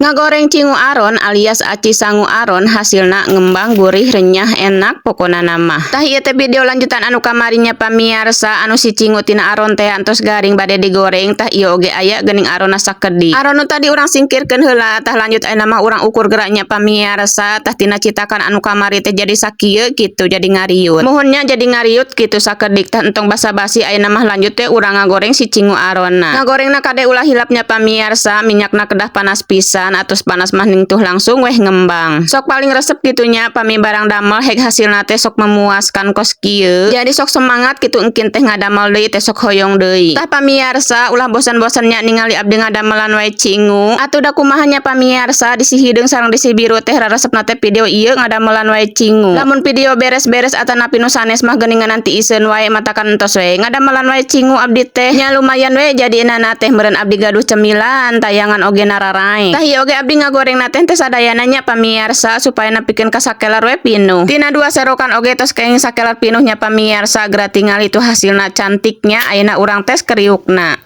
Ngagoreng cingu aron alias aci sangu aron, hasilna ngembang, gurih, renyah, enak pokona mah. Tah, ieu teh video lanjutan anu kamarinya, pamiarsa, anu si cingu tina aron teh antos garing bade digoreng. Tah, ieu oge aya geuning aronna sakedik. Aron nu tadi urang singkirkeun heula. Tah, lanjut ayeuna mah urang ukur geraknya, pamiarsa. Tah, tina citakan anu kamari teh jadi sakieu gitu, jadi ngariut. Muhun nya, jadi ngariut gitu sakedik. Tah, entong basa-basi, ayeuna mah lanjut teh urang ngagoreng si cingu aronna. Ngagorengna kade ulah hilapnya, pamiarsa, minyakna kedah panas pisan. Atos panas mah ningtuh langsung weh ngembang. Sok paling resep gitunya pami barang damel hek hasilna teh sok memuaskan kos kieu. Jadi sok semangat gitu, engkin teh ngadamel deui teh sok hoyong deui. Tah, pamiarsa, ulah bosan-bosannya ningali abdi ngadamelan wae cingu. Atuh da kumaha nya, pamiarsa, di si hideung sareng di si biru teh raresepna teh video ieu ngadamelan wae cingu. Lamun video beres-beres atanapi nu sanes mah geuningan nanti iseun wae, matakan entos we ngadamelan wae cingu abdi teh. Nya lumayan we jadina teh, meureun abdi gaduh cemilan tayangan oge nararae. Tah, ieu oge abdi ngagoreng teh teh sadayana nya, pamiarsa, supaya nepikeun ka sakelar we pinuh. Tina dua serokan oge tos kenging sakelar pinuhnya, pamiarsa. Geura tingali tuh hasilna cantiknya. Ayeuna urang tes kriukna.